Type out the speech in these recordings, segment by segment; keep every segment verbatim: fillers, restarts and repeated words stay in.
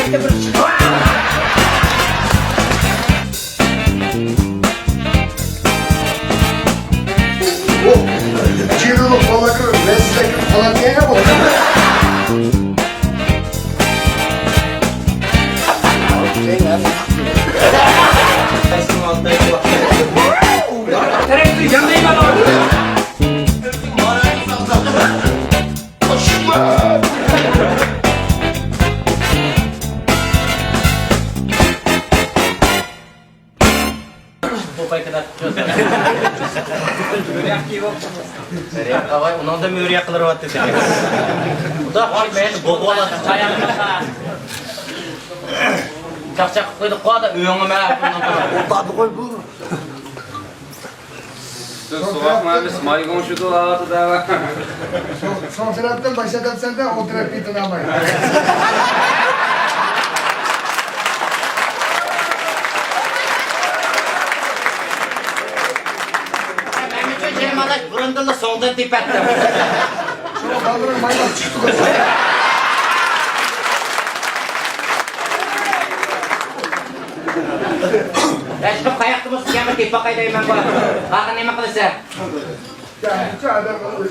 جىرىلىق بالىلار لەززەتلىك قالاتتى. بۇ پايكىدا. ئاۋاي، ئۇنىڭدا مۆرە ياقىلىرىۋاتتى. خۇدا خۇش، مەن بوغۇۋالاتتى. چاقچاق قىلىپ قويدۇق، قويدى ئۆڭىمە. ئوتلاردى قوي بۇ. سىز سوغۇق مۇھەببەت مايگوڭ شۇدۇ ئاۋاتىدا. سوغۇق تەرەپتىن باشلاپ سەندە ئولتۇرۇپ كېتىڭ ئاماي. مەن ئۈچۈن جېرىم ئاداش بۇرۇندىنلا سوڭدىن تېپەتتىم. شۇڭا بالىلىرىڭ مايلاپ چىقتى. ياشقا قاياقتا بولسا كەلمە تېپىپ باقاي دەيمەن بۇ. قاغا نېمە قىلىسەن؟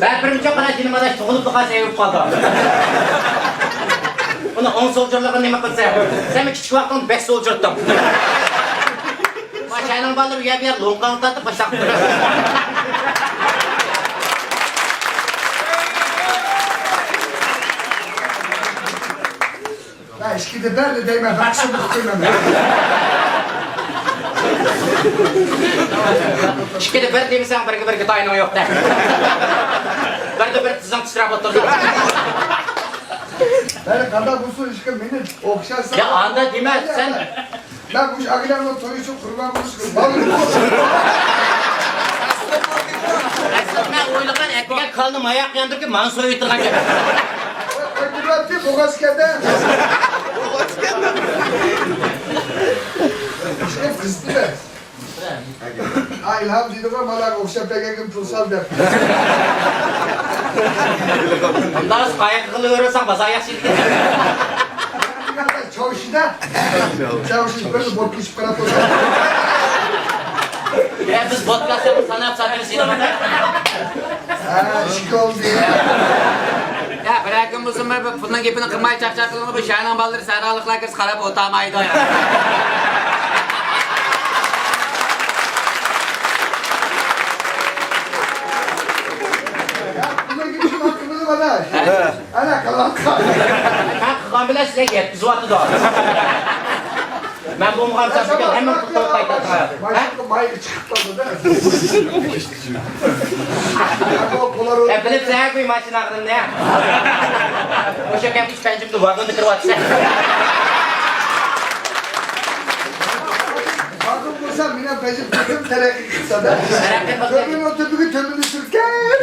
بەر بىرىنچى قاراش نېمە ئاداش تۇغۇلۇپ قالسا ئېۋىپ قالدى. ئۇنى ئوڭ سولجۇرلىقى نېمە قىلسا؟ سەن كىچىك ۋاقتىڭدا بەك سولجۇرتتۇڭ. ماشانىڭ بالىلىرى يەر بۇ يەر لوڭقاڭ تارتىپ باشلاپ تۇرىدۇ. ھە، ئىككىدە بىر دەيمەن، بەك سۇملۇق قويمايمەن. ئىككىدە بىر دېمىسەڭ، بىرگە بىرگە تايىنىڭ يوق دە. بىردە بىر تىزىڭ تىترەپ ئولتۇرىدۇ. مەن قانداق بولسۇن، ئىشقىل مېنى ئوخشاتسا. يا، ئاندا دېمە، سەن. مەن مۇشۇ ئاكىلەرنىڭ تويى ئۈچۈن قۇربان بولۇشقا بالىلىق. مەن ئويلىغان ئەتىگەن كالىنى ماياق ياندۇرۇپ مانا سويۇۋېتىدىغان گەپ. قايتۇرۇۋەتتى، بوغاز كەلدى. بوغاز كەلدى. ئىشقىل قىزىتتى. ئا، ئىلھام دېدىغۇ، مانا ئوخشاپ بەرگەنگە پۇل سال دەپ. ئۇنداق قاياققا قىلىۋېرىۋالساڭ بازار ياخشى ئىدى. چاۋشىدا. چاۋشى بىر بوتكىشىپ قاراپ تۇرسا. يا، بىز بوتكا ساناپ ساتىمىز ئىدى. ھە، ئىشىك بولدى. يا، بىرەر كۈن بولسۇن، بىر پۇلنىڭ گېپىنى قىلماي چاقچاق قىلىڭ، بۇ شەھەرنىڭ بالىلىرى سەھرالىقلار كىرسە قاراپ ئولتۇرمايدۇ. يا، پۇلنىڭ گېپىنى قىلماي قىلمىدى، ئاداش. ھە. ئەنە قىلىۋاتقان. مەن قىلغان بىلەن سىلەرگە يەتكۈزۈۋاتىدۇ. مەن بولمىغان سەپتىكى ھەممە قىلىپ قايتاتتىڭلار. ھە؟ ماي چىقىپ قالدى-دە. يا، بىلىپ سەن بۇ ماشىنا ئاغرىمنى. ئوشۇ كەمگىچە پەنجىمدە ۋاگوندا كىرىۋاتىسەن. ۋاگون بولسا، مېنىڭ پەنجىم تېخىمۇ تەرەققىي قىلسا-دە. تەرەققىي قىلسا. تۆمۈرنىڭ تۈپىگە تۆمۈرنى سۈركەپ.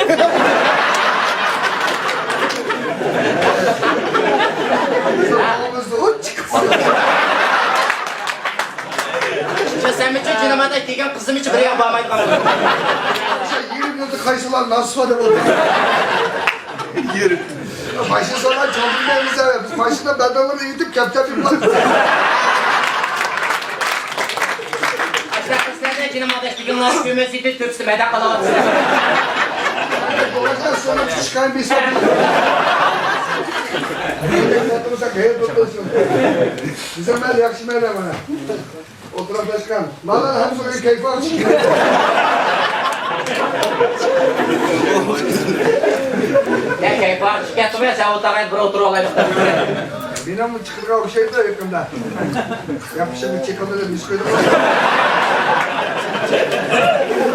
شۇ سەنمىچۇ جېنىم ئاداش دېگەن قىزىمچۇ بىر يەرگە بارمايدىغان بولدى. شۇ يېرىم يىلدا قايسىلار ناسىۋا دەپ ئولتۇرۇپ. يېرىم. ماشىنا سالغان چوڭ بىلمەيمىز ھە. بىز ماشىنا بەدەنلىرىنى ئېيتىپ كەپتەردىن بارىمىز. ئاشۇنداق قىلسىلەردە جېنىم ئاداش دېگەنلار كۆمەسىدى تۆپىسىدە مەدەت قىلىۋاتىسىلەر. بولغاچقا سوڭۇپ چىقىشقا بىسەپ. بىزنىڭ مەل ياخشى مەل مانا. ئولتۇراپ تاشقان. مانا ھەم سويۇن كەيپى ئاچىقى. يا كەيپى ئاچىقى كەتتىمۇ يا سەن ئولتۇرغان بىر ئولتۇرۇپ ئالايلىق. مېنىڭمۇ چىقىدىغان ئوخشايدۇ يېقىندا. ياپىشىپ چېقىلدى دەپ يۈز قويدۇم.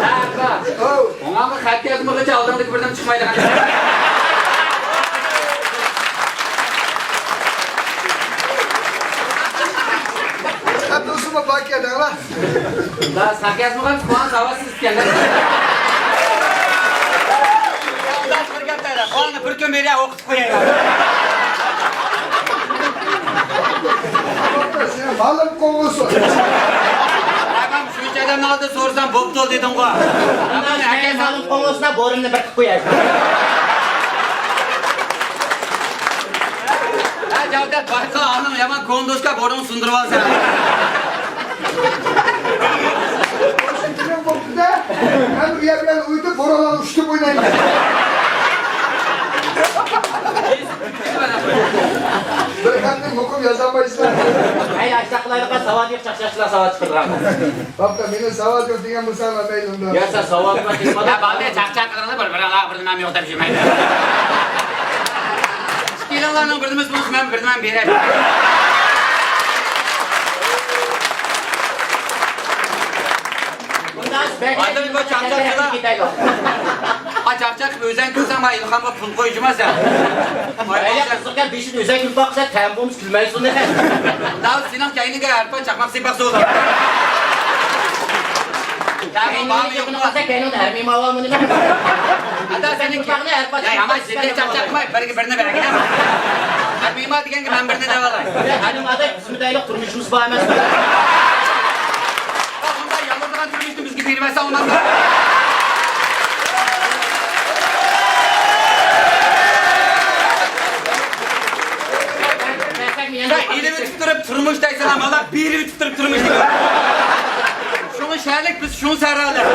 ھە، ئاكا. ئاۋۇ. ئوڭۇڭغا خەت يازمىغۇچە ئالدىڭدىكى بىردىن چىقمايدىغان. خەت تۇرسىمۇ بار ئىكەن، دەڭلار. لا، خەت يازمىغان، قۇۋان ساۋاتسىز ئىكەن. قۇۋاننى بىر كۈن بېرە ئوقۇتۇپ قويايلى. سېنىڭ بالىڭ قوغۇسۇن. مەن شۇنچە ئادەمنىڭ ئالدىدا سورىسام، بوپتۇ دېدىڭغۇ. ئەمما ئەكەلسەڭ قوڭۇسىدا بورۇننى بېقىپ قوياي. ھە، بايقا، ئانىڭ يامان كوندۇشكا بورۇن سۇندۇرۇۋالسا. شۇنداق بوپتۇ-دە، مەن ئۇ يەر بىلەن ئوينىتىپ، بورانلارنى ئۇشتۇپ ئوينايمەن. بىر خەتنى مۇقىم يازالمايسىلەر. ھەي، ئاشۇنداق قىلايلىققا، ساۋاتى يوق چاقچاقچىلار ساۋات چىقىرىدىغان. بوپتۇ، مېنىڭ ساۋات يوق دېگەن بولسا، مەيلىمدۇ. يا، سەن ساۋات بار، يا، بالىلار، چاقچاق قىلىڭلار، بىر-بىرىڭلار بىر نېمە يوق دەپ يۈرمەيلى. ئىككىيلەنلەرنىڭ بىر نېمىسى بولسا، مەن بىر نېمە بېرەي. ئادەم بۇ چاقچاق قىلا. ھا، چاقچاق قىلىپ ئۆزەڭ كۈلسەڭ، ما ئىلھامغا پۇل قويۇپ يۈرمەسەن. ھەي، قىزىق گەپ، بېشىنى ئۆزەڭ كۈلۈپ باقسا، تەم بولمىسا كۈلمەيسۇن. داۋۇت، سېنىڭ كەينىڭگە ھەر پاي چاقماق سىيپاق سوۋغا. كەينىڭدە ھەر مېھمان بارمۇ نېمە؟ ئاتا، سېنىڭ كەينىڭدە ھەر پاي، يا، يامان جىددىي چاقچاق قىلماي، بىرگە بىرنى بەرگىنە. ھەر مېھمان دېگەنگە مەن بىرنى دەۋالاي. خانىم، ئاتا، خىزمەت ئايلىق تۇرمۇشىمىز بار ئەمەسمۇ؟ ئۇنداق يالغۇزلىغان تۇرمۇشنى بىزگە بېرىۋەتسە بولمامدۇ؟ ئېلىۋېتىپ تۇرۇپ تۇرمۇش دەيسەن، مانا بېرىۋېتىپ تۇرۇپ تۇرمۇش دەيسەن. شۇڭا شەھەرلىك بىز شۇڭا سەھرالىق.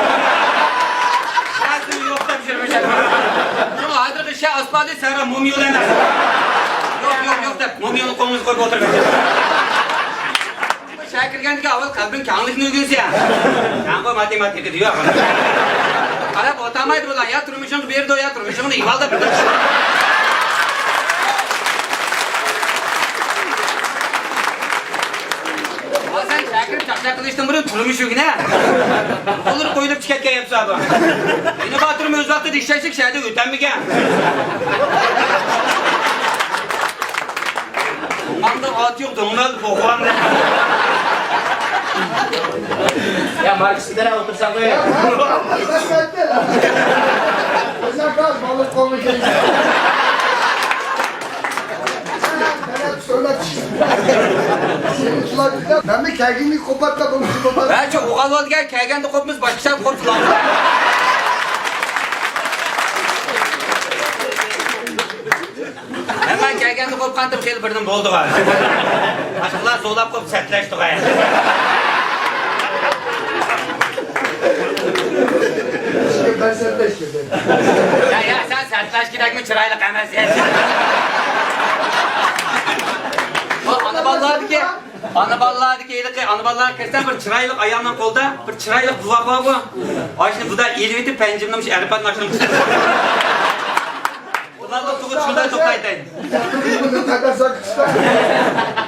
شەھەر سۈيى يوق دەپ يۈرمىشەن. شۇڭا ھازىرقى شەھەر ئاسپالتى سەھرا موم يول ئەمەس. يوق، يوق، يوق دەپ موم يولنى قولىمىزغا قويۇپ ئولتۇرۇپ. شەھەرگە كىرگەندىكىن ئاۋۋال قەلبىڭ كەڭلىكنى ئۆگىنىسەن. مەنغۇ ماتېماتىكىدا يوق. قاراپ ئولتۇرمايدۇ بۇلار. يا تۇرمۇشۇڭغا بېرىدۇ، يا تۇرمۇشۇڭنى ئېلىۋال دەپ. سەن شەھەرگە كىرىپ چاقچاق قىلىشتىن بۇرۇن تۇرمۇش ئۆگىنە. قوللىرى قويۇلۇپ چىقىپ كەتكەن يەپ سالىدۇ. مېنىڭ باتۇرۇم ئۆز ۋاقتىدا ئىشلەشلىك شەھەردە ئۆتەلمىگەن. ماڭدا ئات يوق، دۆڭنال بوغۇۋالدى. يا، ماركسلار ئولتۇرساڭ قوي. مەنمۇ كەلگىنىنى قوپاتلا بولمىسا بولماس. ھە، شۇ ئوغۇل بولدىكەن، كەلگەندە قوپمىسا باشقا شەھەردە قوپسۇن. ھەممە كەلگەندە قوپقانتىم، خېلى بىردىن بولدىغان. باشقىلار زورلاپ قوپ سەتلەشتىغان. يا، يا، سەن سەتلەش كېرەكمۇ، چىرايلىق ئەمەس. ئانا بالىلاردىكى، ئانا بالىلاردىكى ھېلىقى، ئانا بالىلارغا كەلسەم، بىر چىرايلىق ئايالنىڭ قولىدا بىر چىرايلىق بۇۋاق بارغۇ. ئاشۇنى بۇدا ئېلىۋېتىپ، پەنجىمنىڭ مۇشۇ ئەرپاتنىڭ ئاشۇنى. بۇلارنىڭ تۇغۇت شۇنداق توختايتتى.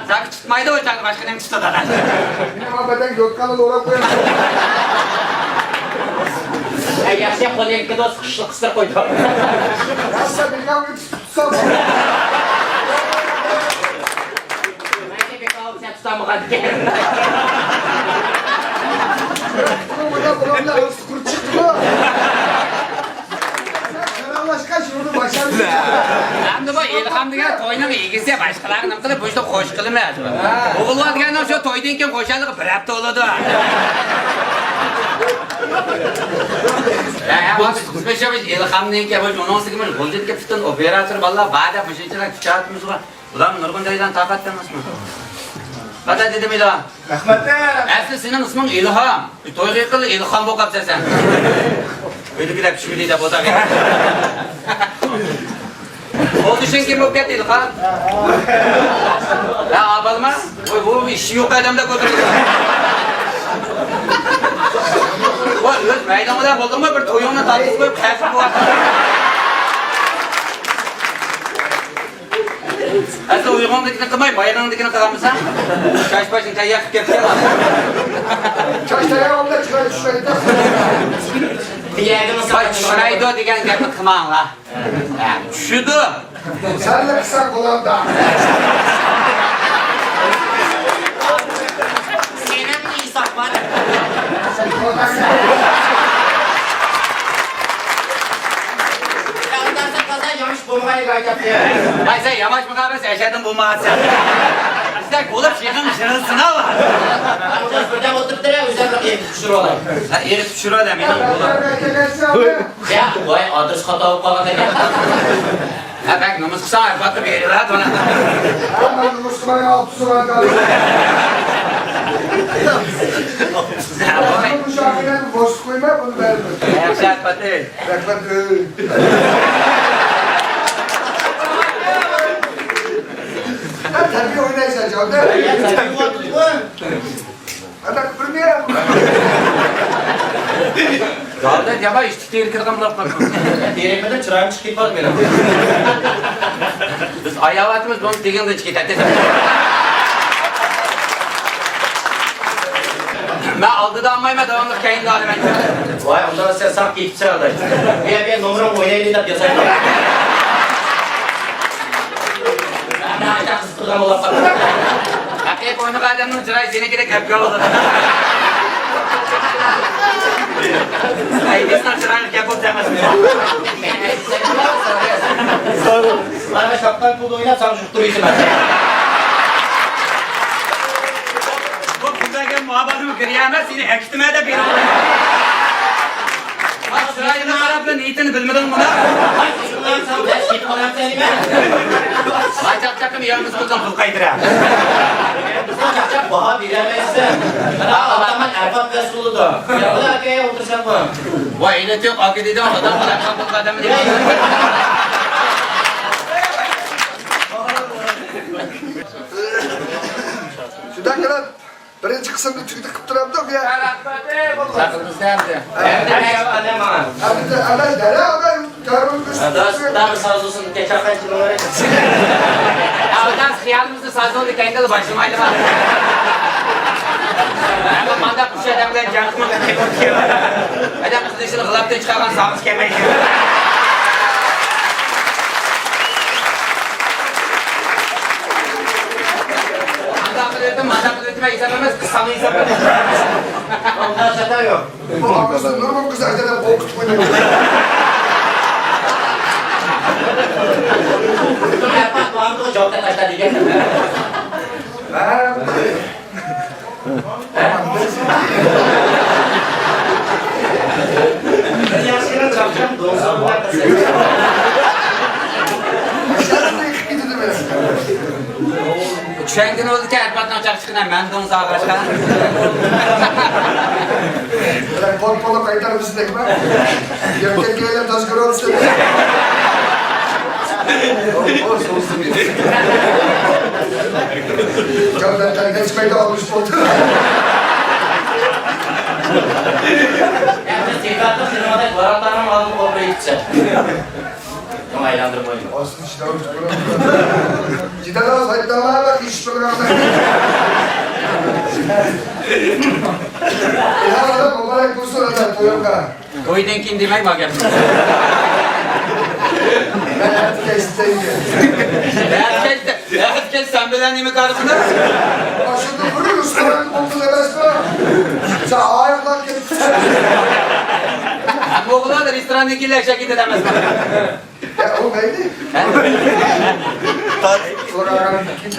زاكا تۇتمايدۇ ئۇ چاغدا، باشقا نېمە تۇتىدۇ؟ مېنىڭ بەدەن يوتقاننى ئوراپ قويۇڭ. ئەي، ياخشى، قول يەنكى دوست قىشلىق قىستۇرۇپ قويدى. ياخشى، بىر ياۋ تۇتسام. تۇتالمىغان ئىكەن. بۇنىڭ بىلەن بۇلار بىلەن ئارىسى قۇرۇپ چىقتىغۇ. شۇنى باشاردى. ئەمدى بۇ ئىلھام دېگەن توينىڭ ئىگىسى، باشقىلارغا نېمە قىلىپ بۇ ئىشتا قوش قىلىمىز. ئوغۇللار دېگەننىڭ شۇ تويدىن كېيىن خۇشاللىقى بىر ھەپتە بولىدۇ. ھە، ھە، بىز، بىز، بىز ئىلھامنىڭكى، بۇ ئۇنىڭ ئۈستىگە بىر غۇلجىدىكى پۈتۈن ئوپېراتور بالىلار بار دەپ مۇشۇنچىلىك كۈچەتمىز. بۇلارنى نۇرغۇن جايدىن تارقاتتىڭىزمۇ؟ بادا دېدىم ئىلھام. رەھمەت. ئەسلى سېنىڭ ئىسمىڭ ئىلھام. توي قىلغىلى ئىلخام بولۇپ قاپسەن سەن. ئۆيدىكىلەر چۈشمىدى دەپ ئولتۇرغان. ئولتۇرۇشۇڭ كىم بولۇپ كەتتى ئىلخام؟ ھە، ئابالما؟ ۋوي، بۇ ئىشى يوق ئادەمدەك ئولتۇرىدۇ. ۋوي، ئۆز مەيلىڭ بىلەن بولدۇڭمۇ؟ بىر تويۇڭنى تارتىپ قويۇپ، خەپ بولۇپ. ئەسلى ئۇيغۇڭدىكىنى قىلماي، بايىقىڭدىكىنى قىلغانمىسەن؟ چاچ باشنى تەييار قىلىپ كەپسەن. چاچ تەييار بولغاندا چىراي چۈشمەيدۇ. باي، چۈشمەيدۇ دېگەن گەپنى قىلماڭلار. ھە، چۈشىدۇ. سەنلا قىلساڭ بولامدا. سېنىڭ ھېساب بار. يا، ئۇنداق قىلسا يامان بولمايدۇ ئاكا. ۋاي، سەن ياماشمىغان ئەمەس، ئەشەدىن بولماغانسەن. بىزدەك بولۇپ يىغىن يىغىلسىنا. بىردەم ئولتۇرۇپتۇ، ئۆزۈم بىر ئېرىتىپ چۈشۈرۈۋالاي. ھە، ئېرىتىپ چۈشۈرۈۋال، مېنىڭ بولۇپ. يا، ۋاي، ئادرېس خاتا بولۇپ قالغان ئىكەن. ھە، بەك نومۇس قىلساڭ، ئەرباتقا بېرىۋەت ئۇنى. ھە، مەن نومۇس قىلمايمەن، ئاپتۇ سوران قالدى. ھە، بولماي. بۇ شاكىرنى بوشلۇق قويما، بۇنى بەرىمىز. ياخشى، ئەرباتى. رەھمەت. ھە، تەبىئىي ئوينايسەن، جاۋدە. تەبىئىي ئوينايسەن. ئانداق بىر مېرەم. زالدا جاما ئىشتىك تېرىكىدىغان بولۇپ قالدى. تېرىكمىدىم، چىرايىم چىقىپ كېتىپ قالدى مېنىڭ. بىز ئاياۋاتىمىز، بۇنى دېگەندە چىقىپ كېتەتتى. مەن ئالدىدا ئالمايمەن، داۋاملىق كەينىدە ئالىمەن. ۋاي، ئۇنداق سەن ساق كېتىپسەن ئاداش. بۇ يەرگە نومۇرۇڭ ئوينايلى دەپ ياسايدۇ. ھەقىقىي ئوينىغان ئادەمنىڭ چىرايى سېنىڭكىدەك گەپكە بولىدۇ. ئەيدىسنىڭ چىرايلىق گەپ بولسا ئەمەسمۇ؟ مانا شاپقان پۇلدا ئويناپ ساڭا يۇقتۇرۇۋېتىمەن. بۇ پۇل بەرگەن مۇھاببەتنىڭ گىريە ئەمەس، سېنى ئەكىتىمەن دەپ بېرىپ. چىرايىغا قاراپلا نىيىتىنى بىلمىدىڭ بۇنى. ۋاي چاقچاقىم، يەرمىز قىلدىڭ پۇل قايتۇرە. بىزنىڭ چاقچاق باھا بېرەلمەيسىز. ئاتامان ئەرباب مەسئۇلىدا. ياغلى ئاكا ئولتۇرساقمۇ؟ ۋاي ئىلىتى يوق ئاكا دېدىڭ، ئاتام بىلەن ئەرباب بولغان ئادەمنى. شۇنداق قىلىپ. بىرىنچى قىسىمنى تۈگىتىپ قىلىپ تۇرامدۇق يا؟ ساقلىسا ئەمدى. ئەمدى ئەمدى دەرە ئادا يۇرتقا كارۋان كۆچۈپ كەتسە. داس داس سازوسۇن كەچەقەن چىلىڭلار. ئاداس خىيالىمىزنى سازوندا كەينىدىلا باشلىمايدىغان. ئەمما مانداق ئۈچ ئادەم بىلەن جەڭ قىلماق. ئادەم قىلىشىنى غىلاپتىن چىقارغان ساغىسى كەلمەيدۇ. مانداق قىلىۋېتىپ، مانداق قىلىۋېتىپ. ھېساب ئەمەس، قىسساڭ ھېساب ئەمەس. ئۇنداق خاتا يوق. بۇ ئاغزىدا نۇرغۇن قىز ئەجەلەپ قورقۇتۇپ قويدى. بۇ ئەپەت بارمىدۇ، جاۋاب تاشلا دېگەن. ھە. بىر ياخشىنى چاقچاق دوڭساق بىلەن قىلسا. چۈشەنگىنى بولدىكەن، ئەربابنىڭ چاقچىقىنى مەن دوڭ ساغاشقا. بىلەن پول-پولنى قايتۇرىمىز دەيمەن. يەركەن كېلەن تاز كۆرۈۋاتىسىز. كەلمەيدۇ، ئالمىش بولدى. ئەمدى تىكاتلىق سېنىڭدەك ۋاراقلارنىڭ ئالدىغا ئولتۇرۇپ كېتىشە. شۇڭا ئايلاندۇرۇپ قويدۇم. ئاستىدا چىداۋېتىپ قويۇڭ. چىداۋېتىپ قويۇڭ. يا، مۇبارەك بولسۇن، ئاتا، تويۇڭغا. تويدىن كېيىن دېمەي، ما گەپنى. مەن ئەتە كەچتە. ئەتە كەچتە، ئەتە كەچتە سەن بىلەن نېمە كارىمىز؟ ئاشۇندىن بۇرۇن رېستوراندا بولدۇڭ ئەمەسمۇ؟ سەن ئاياقلاپ كەتتىڭ. ھەممە ئوغۇللار رېستوراندىن كېيىن ئەشەگە كېتىدۇ ئەمەسمۇ؟ يا، ئۇ مەيلى. ھە؟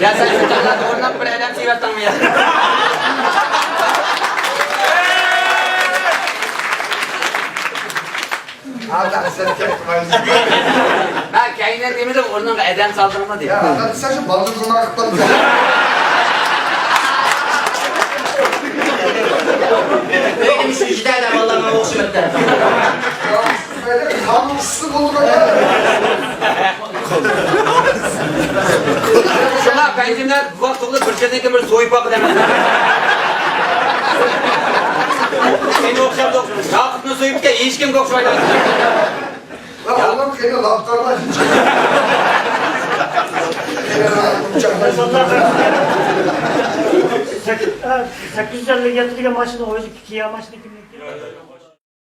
يا، سەن شۇ چاغلاردا ئورناپ بىر ئادەم سېۋەتتىڭمۇ يا؟ ھازا سەن كەتمەيسەن. ھە، كەينىدىن دېمىدىم، ئورنۇڭغا ئادەم سالدىڭمۇ دېدىم. يا، ھازا سەن شۇ بالدۇر گۇناھ قىلىپ قالدىڭ. ئۆيدە مۇشۇ ئىشتە ئادەم بالىلارغا ئوخشىمىدى. يا، شۇڭا پەنجىملەر بۇ ۋاقىت تۇغۇلۇپ بىر چېتىدىكى بىر سويۇپ باققا دەمەس. سېنى ئوخشاپ، ياقۇپنى سويۇپكەن، ھېچكىمگە ئوخشىمايدۇ. يا، ئوغلۇم، قېنى لاپ قارىما. سەككىز يۈز ئەللىك يەتتە دېگەن ماشىنا، ئۆزى كىيا ماشىنا كىمنىڭكى؟